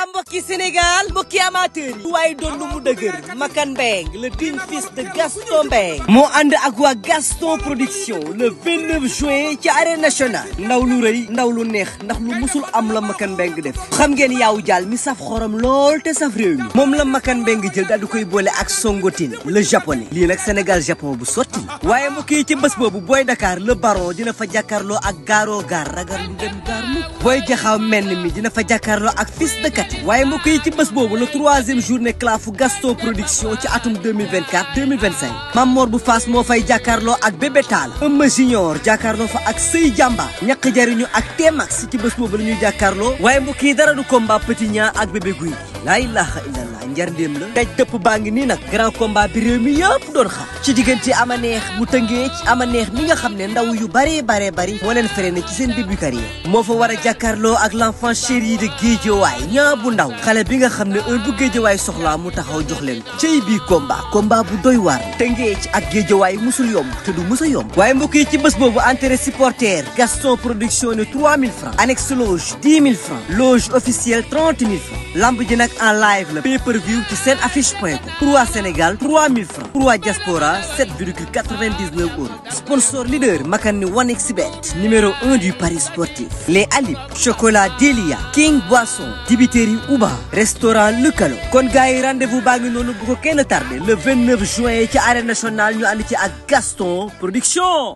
mbokki Sénégal mbokki amateur yi waaye doon lu mu dëgër Makan Mbengue le digne fils de Gaston Mbengue moo ànd ak waa Gaston production le 29 juin ci arène nationale ndaw lu rëy ndaw lu neex ndax lu musul am la Makan Mbengue def xam ngeen yaawu jaal mi saf xorom lool te saf réew mi moom la Makan Mbengue jël daal di koy boole ak Songotine le japonais lii nag Sénégal Japon bu sotti waaye mbokk yi ci bés boobu Boy Dakar le baron dina fa jàkkaarloo ak Garo Gar ragal lu dem gaar mukk Boy Jaxaw menn mi dina fa jàkkaarloo ak Fils de Kati waaye mbokk yi ci bés boobu le 3e journée clafu Gaston production ci atum 2024-2025 Mamor bu Fass moo fay jàkkaarloo ak Bébé Tall Eumeu Junior jàkkaarloo fa ak Sey Jamba ñaq jariñu ak T-Max ci bés boobu la ñuy jàkkaarloo waaye mbokk yi dara du combat Petit Niang ak Bébé Gouy laa ilaha illallah njarndéem la daj dëpp baa ngi nii nag grand combat bi réew mi yëpp doon xaar ci diggante ama neex bu tëngee ci ama neex mi nga xam ne ndaw yu bari moo leen freiné ci seen début carrière moo fa war a jàkkaarloo ak l'enfant chéri de Guédiawaye ñaa bu ndaw xale bi nga xam ne heure bu Guédiawaye soxlaa mu taxaw jox leen ko cey bii combat bu doy waar tëngee ci ak Guédiawaye musul yomb te du musa yomb waaye mbokk yi ci bés boobu entrée supporter Gaston production ne 3000 francs annexe loge 10 000 francs loge officielle 30 000 francs lamb ji nag en live la pay-per-view ci seen affiche.com pour waa Sénégal 3000 francs pour waa diaspora 7,99 euros sponsor leader Makani 1xBet numéro 1 du paris sportif les Alib chocolat Delia King Boisson dibiteri Uba restaurant Lukalo kon gars yi rendez-vous baa ngi noonu bu ko kenn tardé le 29 juin ci arène nationale ñu ànd ci ak Gaston production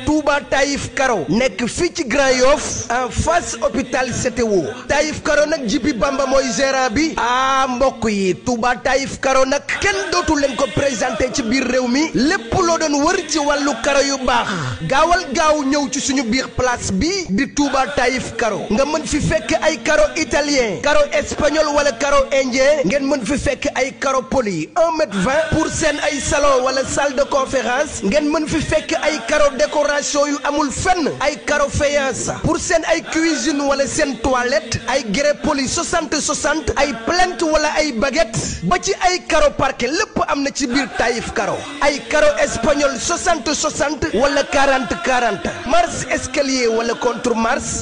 Touba Taïf Karo nekk fii ci Grand Yoff en face hôpital CTO Taïf Karo nag Jibi Bamba mooy gérant bi mbokk yi Touba Taïf Karo nag kenn dootu leen ko présenté ci biir réew mi lépp loo doon wër ci wàllu karo yu baax gaawal gaaw ñëw ci suñu biir place bi di Touba Taïf Karo nga mën fi fekk ay karo italien karo espagnol wala karo indien ngeen mën fi fekk ay karo poli 1,20 m pour seen ay salon wala salle de conférence ngeen mën fi fekk ay karo décoration yu amul fenn ay karo faïence pour seen ay cuisine wala seen toilette ay grès poli 60 ay plinthe wala ay baguette ba ci ay karo parquet lépp am na ci biir Taïf Karo ay karo espagnol 60 wala 40 marche escalier wala contre marche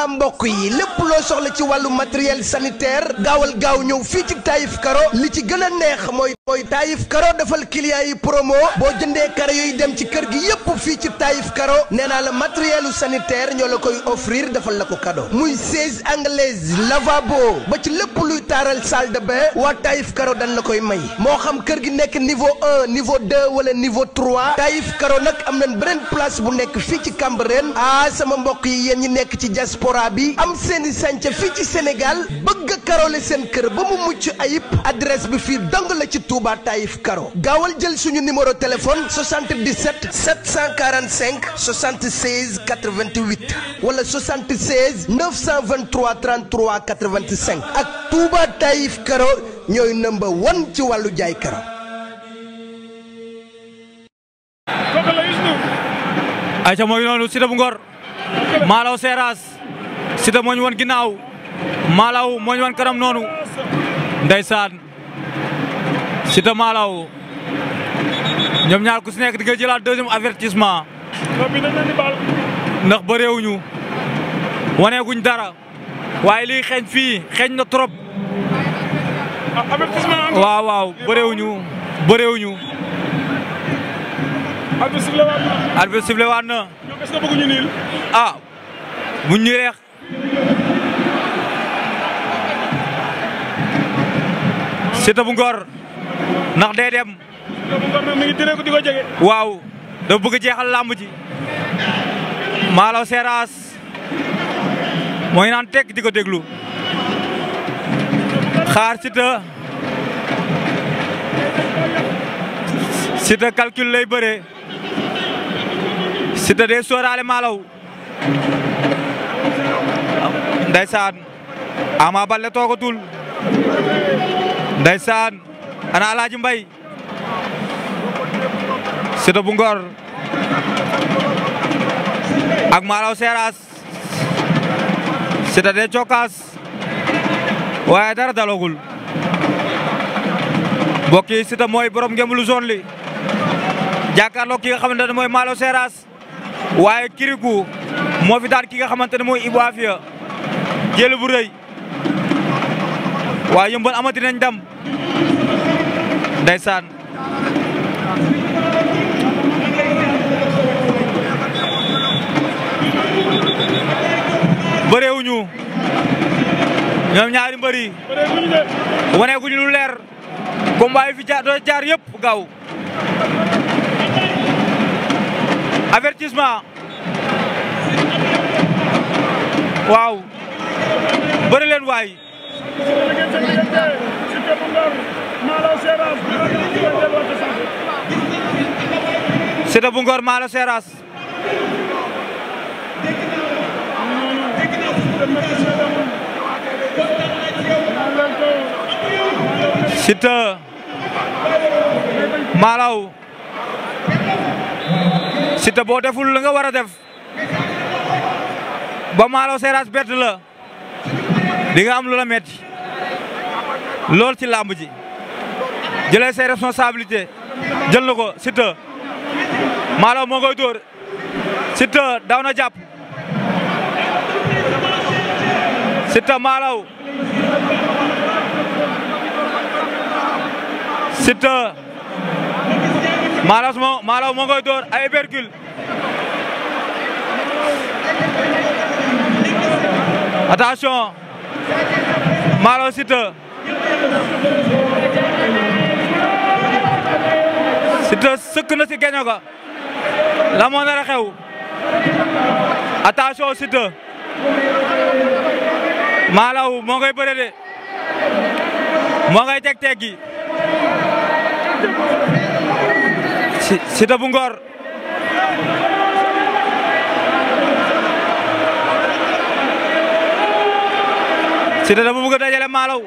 mbokk yi lépp loo soxla ci wàllu matériel sanitaire gaawal gaaw ñëw fii ci Taïf Karo li ci gën a neex mooy Taïf Karo defal client yi promo boo jëndee karo yooyu dem ci kër gi yépp fii ci Taïf Karo nee naa la matériel sanitaire ñoo la koy offrir defal la ko cadeau muy chaise anglaise lavabo ba ci lépp luy taaral salle de bain waa Taïf Karo dañ la koy may moo xam kër gi nekk niveau 1 niveau 2 wala niveau 3 Taïf Karo nag am nañ beneen place bu nekk fii ci Cambérène sama mbokk yi yéen ñi nekk ci diaspora bi am seeni sànca fii ci Sénégal bëgg a karole seen kër ba mu mucc ayib adresse bi fii dong la ci Touba Taïf Karo gaawal jël suñu numéro téléphone 77 745 76 88 wala 76 923 33 85 ak Touba Taïf Karo ñooy number 1 ci wàllu jaay karo. ayca mooy noonu Siteu bu Ngor Malaw Seras Siteu moo ñu wan ginnaaw Malaw moo ñu wan kanam noonu ndeysaan Siteu Malaw ñoom ñaar ku si nekk di nga jëlaat deuxième avertissement ndax bëreewuñu waneeguñ dara waaye lii xeeñ fii xeeñ na trop waaw bëreewuñu arbitre sifflé waat na buñ ñu reex Siteu bu Ngor ndax day dem waaw dafa bëgg jeexal làmb ji Malaw Seras mooy naan tekk di ko déglu xaar Siteu calcul lay bëree Siteu day sóoraale Malaw ndeysaan Ama Baldé toogatul ndeysaan ana Alaaji Mbay Siteu bu Ngor ak Malaw Seras Siteu de cokaas waaye dara dalogul mbokk yi Siteu mooy borom ngembulu zone li jàkkaarloo ki nga xamante ne mooy Malaw Seras waaye Kirikou moo fi daan ki nga xamante ne mooy Ibou Afia jël bu rëy waaye Yeumbeul amati nañ ndam ndeysaan bëreewuñu ñoom ñaari mbëri waneeguñu lu leer combat yi fi jaar yëpp gaaw avertissement waaw bëri leen waay Siteu bu Ngor Malo Seras Siteu Malaw Siteu boo deful la nga war a def ba Malo Seras bett la di nga am lu la metti lool ci làmb ji jëlee say responsabilité jël na ko Siteu Malaw moo koy dóor Siteu daw na jàpp Siteu Malaw Siteu Malaw moo koy dóor ay percule attention Malaw Siteu Siteu sëkk na ci geño ga la moo nar a xew attention Siteu Malaw moo koy bëre de moo koy teg-teggi Siteu bu Ngor Siteu dafa bëgg a dajale Malaw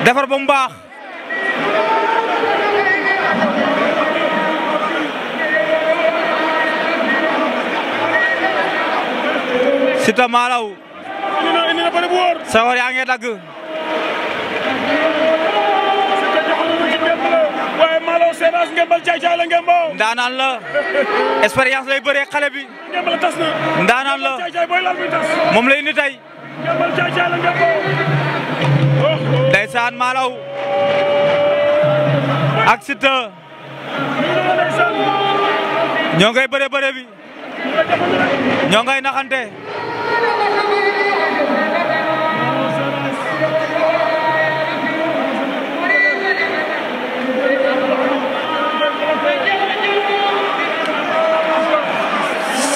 defar ba mu baax Siteu Malaw sawar yaa ngi dagg waaye Malo Seras ngembal caay-caay la ngemboo ndaanaan la expérience lay bëree xale bi ngembal tas na ndaanaan la caay-caay booy laal muy tas moom lay indi tey ngembal caay-caay la ngemboo ndeysaan Malaw ak Siteu ñoo ngay bëre bëre bi ñoo ngay naxante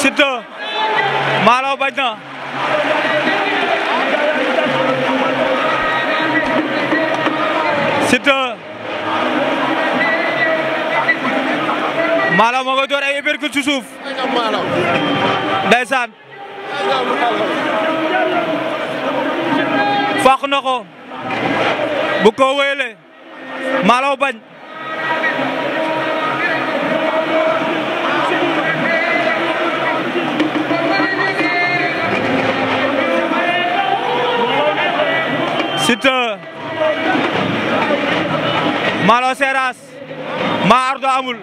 Siteu Malaw bañ na Siteu Malaw moo koy door ay uppercut ci suuf ndeysaan fàq na ko bu ko wéyale Malaw bañ Siteu Malo Seras ma ardo amul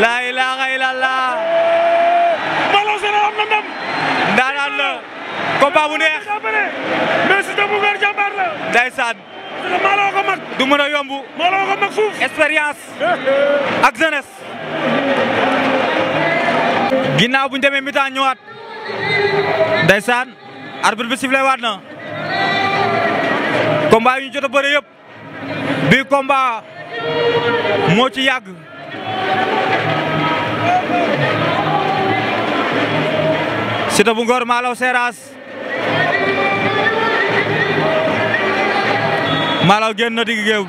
la ilaha illallah Malo Seras am na ndam ndaanaan la combat bu neex mais Siteu bu Ngor jàmbaar la ndeysaan Malo ko mag du mën a yomb Malo ko mag fuuf expérience ak jeunesse ginnaaw bu ñu demee mi-temps ñëwaat ndeysaan arbitre bi sifflé waat na combat yi ñu jot a bëre yëpp bi combat moo ci yàgg Siteu bu Ngor Malo Seras Malaw génn na digg géew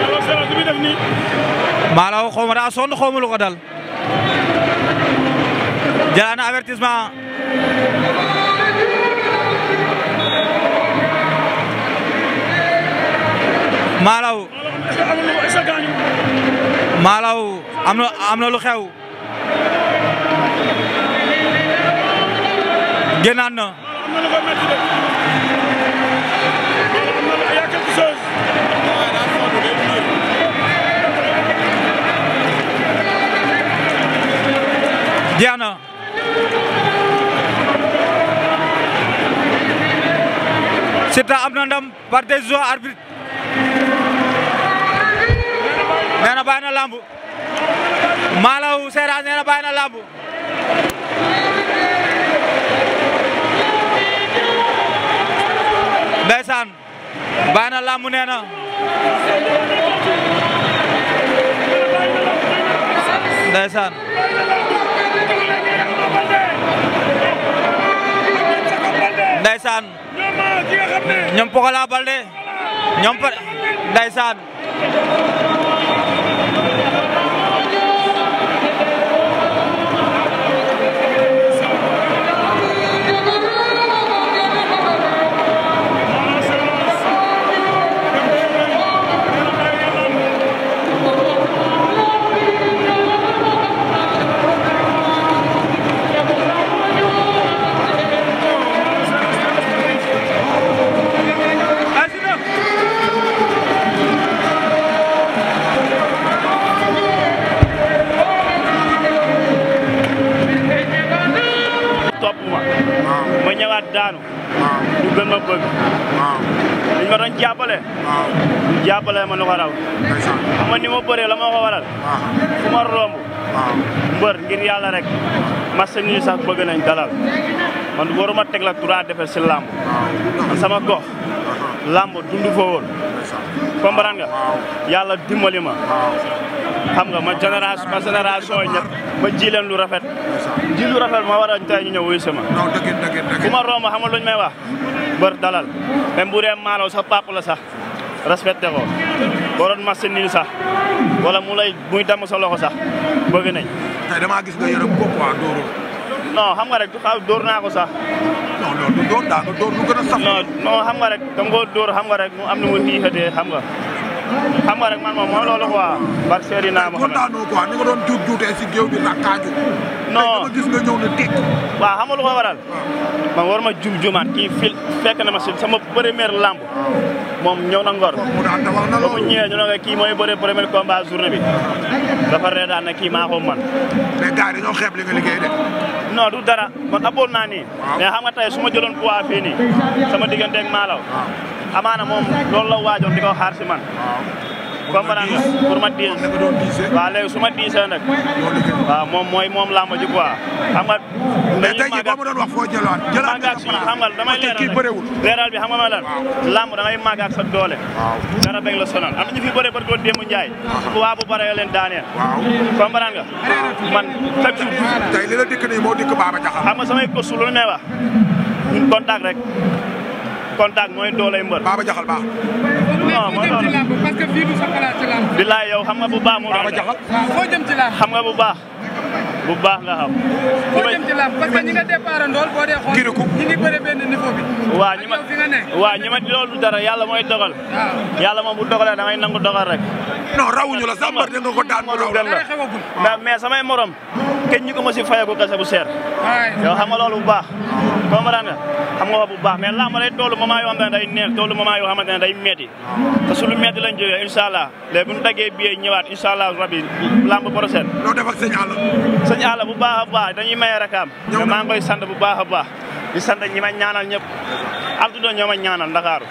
Malo Seras li muy def nii Malaw xaw ma daa sonn xaw ma lu ko dal jëlaat na avertissement Malaw Malaw am na lu xew génnaat na am na lu ko metti de am na lu y a quelque chose jeex na Siteu am na ndam par décision arbitre nee na bàyyi na lamb Malaw Seras nee na bàyyi na lamb ndeysaan bàyyi na lamb nee na ndeysaan ndeysaan ñoom Pokola Baldé ñoom ndeysaan ma ñëwaat daanu ñu gën ma bëgg liñ ma doon jàppale ñu jàppale ma nu ko raw xam nga ni ma bëree la moo ko waral fu ma romb mbër ngir yàlla rek mas ni sax bëgg nañ dalal man waruma teg la 3 defet si làmb man sama gox làmb dund fa woon comprendre nga yàlla dimbali ma xam nga ma génération ñëpp ma ji leen lu rafet ji lu rafet ma war a tey ñu ñëw wuyu sama ku ma romb xam nga luñ may wax bër dalal même bu dee maalaw sax pap la sax respecté ko boo doon mas nii sax wala mu lay muy damm sa loxo sax bëgg nañ tey damaa gis nga yore bopp waa dóorul non xam nga rek xaw dóor naa ko sax non non du dóor daa nga dóor lu gën a saf non xam nga rek dama ko dóor xam nga rek mu am na mu xiixatee xam nga rek man moom mooy loolu quoi bar seeri naa ma xam kontaanoo quoi ni nga doon juutee si géew bi rakkaaju non dama gis nga ñëw na tekk waaw xam nga lu ko waral man war ma jumaat kii fil fekk na ma si sama première lamb moom ñëw na ngor ba mu ñëwee ñu ne ko kii mooy bëre premier combat journée bi dafa reetaan ne kii maa ko man mais gars yi dañoo xeeb li nga liggéey de non du dara man aboon naa nii mais xam nga tey su ma jëloon poids fii nii sama diggante ak Malaw amaana moom loolu la waajoon di ko xaar si man comprendre nga pour ma diis waaw léegi su ma diisee nag waaw moom làmb ji quoi xam nga mais tey jii boo ma doon wax foo jëlaat màgg ak suñu xam nga damay leeral bi xam nga ma lan làmb da ngay màgg ak sa doole dara bañ la sonal am na ñu fi bëree bari ko démb Njaay waa bu bare leen daaneel comprendre nga man chaque jour tey li la dikk nii moo dikk Baba Diakhal xam nga samay kostu lu may wax ñun contact rek contact mooy dooley mbër Baba Diakhal baax non mooy loolu parce que fii du sa xalaat ci lamb bilaay yow xam nga bu baax mu Baba Diakhal foo jëm ci lamb xam nga bu baax nga xam foo jëm ci lamb parce que ñi nga départ ndool boo dee xool Kirikou ñi ngi bëre benn niveau bi waaw ñi ma fi nga ne waaw ñi ma loolu dara yàlla mooy dogal yàlla moom bu dogalee da ngay nangu dogal rek non rawuñu la sax mbër da nga ko daan mu raw la mais samay morom kenn ñi ko ma si fayeeku kese bu seer yow xam nga loolu bu baax comprendre nga xam nga ko bu baax mais lamb day toolu moment yoo xamante ne day neex toolu moment yoo xamante ne day metti te su lu metti lañ jógee incha allah léegi bu ñu daggee billet ñëwaat incha allah rabi lamb prochaine loo def ak sëñ Alla bu baax a baax dañuy maye rakaam te maa ngi koy sant bu baax a baax di sant ñi ma ñaanal ñëpp altudo ñoo ma ñaanal Ndakaaru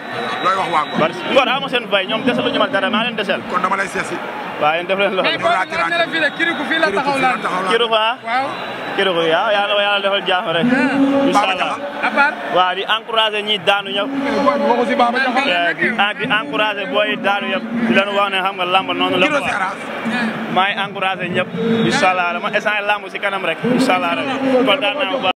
looy wax waa bari Ngor ama seen fay ñoom desalu ñu ma dara maa leen desel kon dama lay seesi waaw yéen def leen loolu ne la fii de Kirikou fii la taxaw la Kirikou waaw Kirikou yàlla defal jàmm rek incha allah waaw di encouragé ñi daanu ñëpp di encouragé booy daanu yëpp di leen wax ne xam nga lamb noonu la quoi maay encouragé ñëpp incha allah dama essayé lamb si kanam rek incha allah rek kontaan naa bu baax